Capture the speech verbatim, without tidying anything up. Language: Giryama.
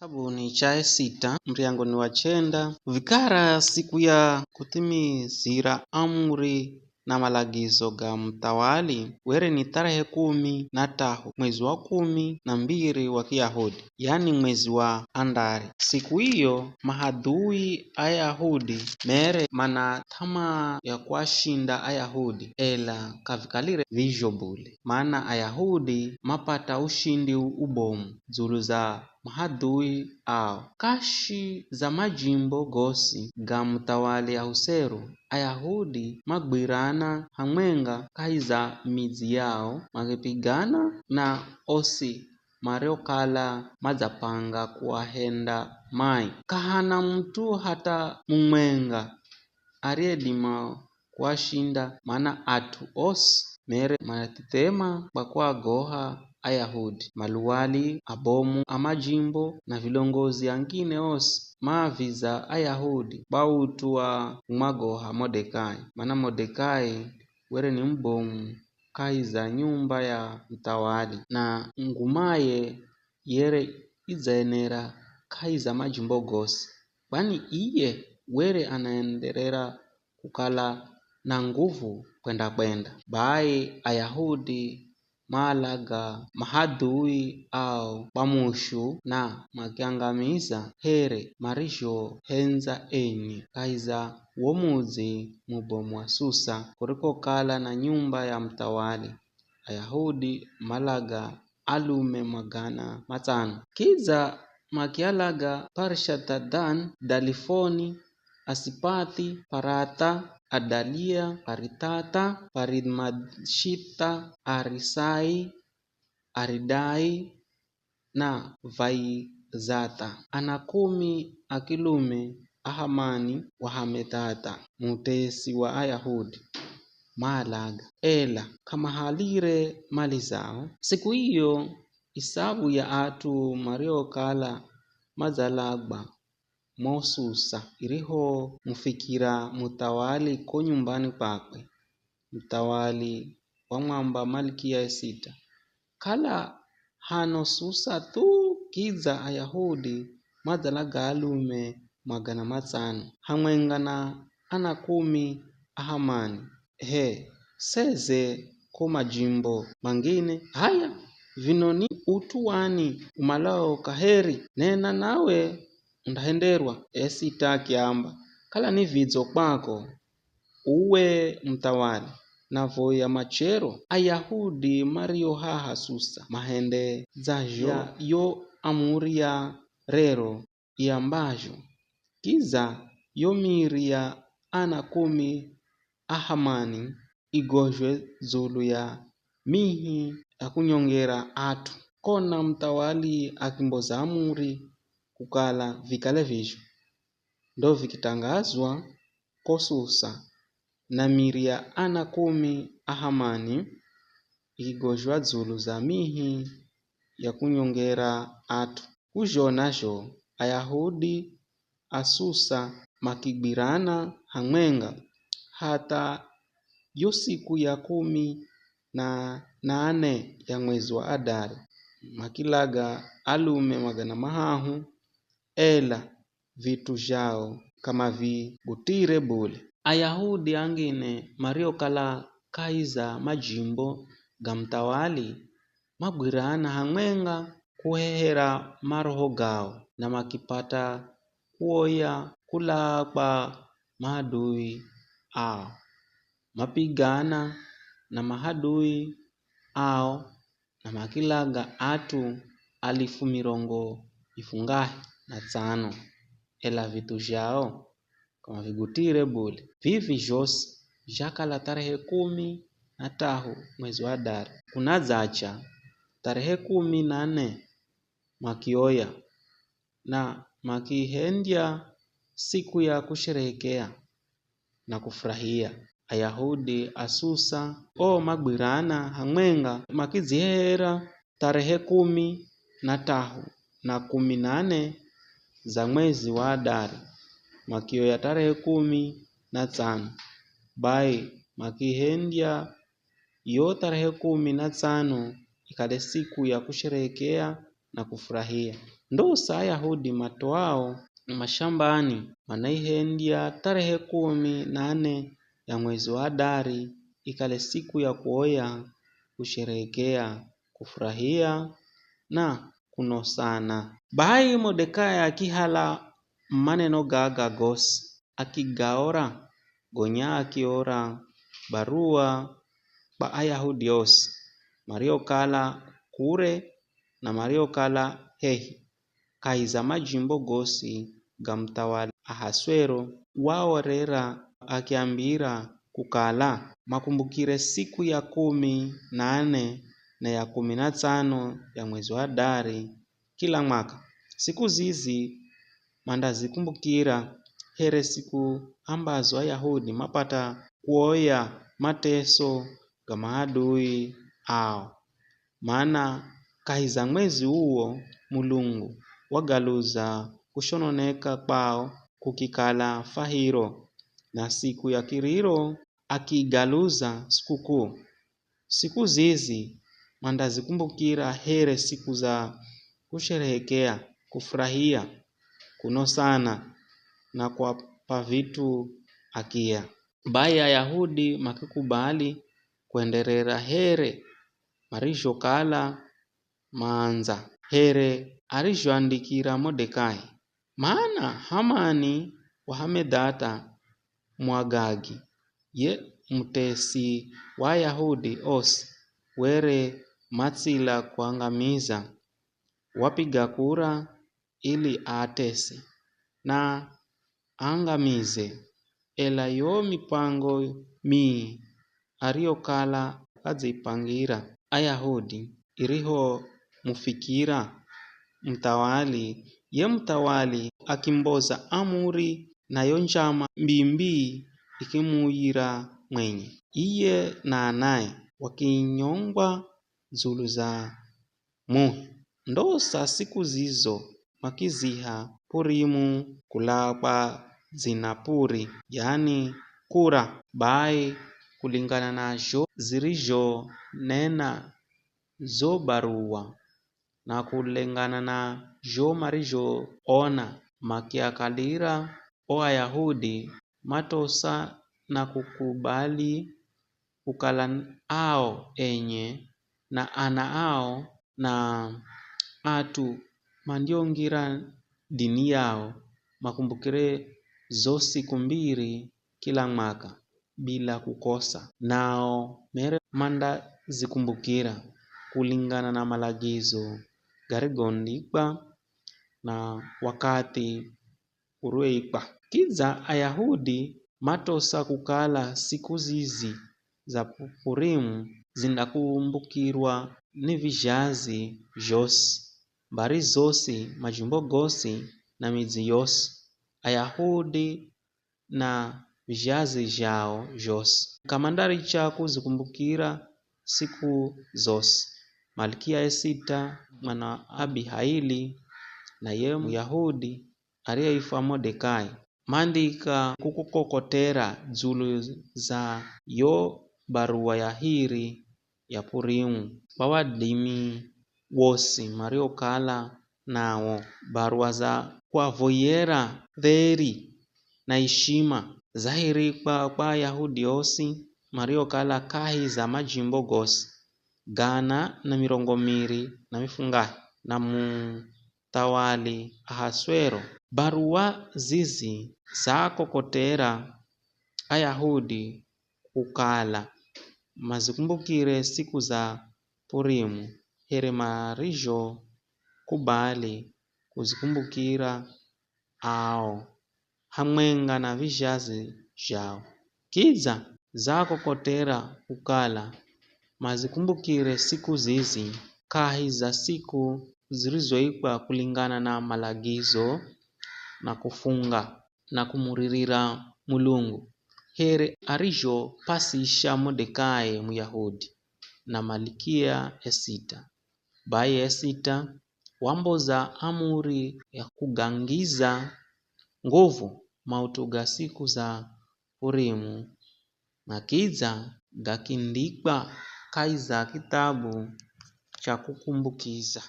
Kitabu ni cha Esita, muryango ni wa chenda. Vikara siku ya kuthimizira amuri na malagizo ga muthawali, were ni tarehe kumi na tahu mwezi wa kumi na mbiri wa Kiyahudi, yani mwezi wa Andari. Siku iyo, mahadhui Ayahudi mere mana th'amaa ya kuashinda Ayahudi, ela kavikalire vizho bule, mana Ayahudi mapata ushindi u-, ubomu dzulu za mahadhui ao. Kashi za majimbo gosi ga muthawali Ahuseru, Ayahudi magwirana hamwenga kahi za midzi yao, makipigana na osi mariokala madzapanga kuahenda mai. Kahana mut'u hata mumwenga ariyedima kuashinda, mana at'u osi mere manathithema kwa kuagoha Ayahudi. Maluwali, abomu a majimbo na vilongozi angine osi maaviza Ayahudi kwa ut'u wa kumwagoha Modekai, mana Modekai were ni mubomu kahi za nyumba ya muthawali, na ngumaye yere idzaenera kahi za majimbo gosi, kwani iye were anaenderera kukala na nguvu kwenda-kwenda. Bai Ayahudi maalaga mahadhui ao kwa mushu na makiangamiza here marizhohendza enye kahi za wo mudzi mubomu wa Susa, kurikokala na nyumba ya muthawali. Ayahudi malaga alume magana matsano. Kidza makialaga Parishathadan, Dalifoni, Asipathi, Paratha, Adalia, Parithatha, Parimashitha, Arisai, Aridai, na Vaizatha, ana kumi a kilume a Hamani wa Hamethatha, mutesi wa Ayahudi, maalaga. Ela k'amahalire mali zao. Siku iyo, isabu ya at'u mariokala madzalagwa mo Susa irihomufikira muthawali ko nyumbani kwakwe, muthawali wamwamba Malikia Esita, "Kala hano Susa thu kidza Ayahudi madzalaga alume magana matsano, hamwenga na ana kumi a Hamani. H'e, seze ko majimbo mangine? H'aya, vino ni ut'u wani umalao kaheri? Nena nawe undahenderwa." Esita akiamba, "Kala ni vidzo kwako, uwe muthawali, navoya machero Ayahudi mario haha Susa mahende dza zho ya yo amuri ya rero iambazho, kidza yo miri ya ana kumi a Hamani igozhwe dzulu ya mihi ya kunyongera at'u." Kona muthawali akimboza amuri kukala vikale vizho. Ndo vikitangazwa ko Susa, na miri ya ana kumi a Hamani ikigozhwa dzulu za mihi ya kunyongera at'u. Kuzhona zho, Ayahudi a Susa makigwirana hamwenga hatha yo siku ya kumi na nane ya mwezi wa Adari, makilaga alume magana mahahu, ela vit'u zhao k'amavigutire bule. Ayahudi angine mariokala kahi za majimbo ga muthawali magwirana hamwenga kuhehera maroho gao, na makipata kuoya kulaa kwa maadui ao. Mapigana na maadui ao na makilaga at'u alifu mirongo ifungahe na tsano, ela vit'u zhao k'amavigutire bule. Vivi zhosi zhakala tarehe kumi na tahu mwezi wa Adari. Kunadzacha tarehe kumi na nne makioya, na makihendya siku ya kusherehekea na kufurahia. Ayahudi a Susa o magwirana hamwenga makidzihehera tarehe kumi na tahu na kumi na nne za mwezi wa Adari, makioya tarehe kumi na tsano. Bai makihendya yo tarehe kumi na tsano ikale siku ya kusherehekea na kufurahia. Ndosa Ayahudi matoao mashambani manaihendya tarehe kumi na nne ya mwezi wa Adari ikale siku ya kuoya, kusherehekea, kufurahia na kunosana. Bai Mordekai akihala maneno gaga gosi, akigaora, gonya akiora barua kwa Ayahudi osi mariokala kure na mariokala hehi, kahi za majimbo gosi ga muthawali Ahasuero, waorera akiambira kukala, makumbukire siku ya kumi na nne na ya kumi na tsano ya mwezi wa Adari kila mwaka. Siku zizi mandazikumbukira here siku ambazo Ayahudi mapata kuoya mateso ga maadui ao. Mana kahi za mwezi uwo Mulungu wagaluza kushononeka kwao kukikala fahiro, na siku ya kiriro akiigaluza sikukuu. Siku zizi mandazikumbukira here siku za kusherehekea, kufurahia, kunosana na kuapa vit'u akiya. Bai Ayahudi makikubali kwenderera here marizhokala maandza, here arizhoandikira Mordekai. Mana Hamani wa Hamedata Muagagi, ye mutesi wa Ayahudi osi, were matsila kuangamiza, wapiga kura ili aatese na aangamize, ela yo mipango mii ariyokala adziipangira Ayahudi irihomufikira muthawali, ye muthawali akimboza amuri, na yo njama mbii-mbii ikimuuyira mwenye. Iye na anae wakinyongwa dzulu za muhi. Ndosa siku zizo makiziha Purimu kulaa kwa dzina Puri, yani kura. Bai kulingana na zho zirizhonena zo baruwa, na kulingana na zho marizhoona, makiakalira o Ayahudi matosa na kukubali kukala ao enye na ana ao na at'u mandiongera dini yao makumbukire zo siku mbiri kila mwaka bila kukosa. Nao mere mandazikumbukira kulingana na malagizo garigoandikwa na wakathi urioikwa. Kidza Ayahudi matosa kukala siku zizi za Pu-, Purimu zindakumbukirwa ni vizhazi zhosi, mbari zosi, majimbo gosi na midzi yosi. Ayahudi na vizhazi zhao zhosi k'amandaricha kuzikumbukira siku zosi. Malikia Esita mwana wa Abihaili, naye Muyahudi, ariyeifwa Mordekai, mandhika kukokotera dzulu za yo baruwa ya hiri ya Purimu kwa wadimi wosi mariokala nao, baruwa za kwavoyera dheri na ishima, zahirikwa kwa Ayahudi osi mariokala kahi za majimbo gosi gana na mirongo miri na mifungahe, na mu thawali Ahasuero. Baruwa zizi zakokotera Ayahudi kukala mazikumbukire siku za Purimu here marizhokubali kuzikumbukira ao hamwenga na vizhazi zhao. Kidza zakokotera kukala mazikumbukire siku zizi kahi za siku zirizoikwa kulingana na malagizo na kufunga na kumuririra Mulungu, here arizhopasisha Mordekai Muyahudi na Malikia Esita. Bai Esita wamboza amuri ya kugangiza nguvu maut'u ga siku za Purimu, na kidza gakindikwa kahi za kithabu cha kukumbukiza.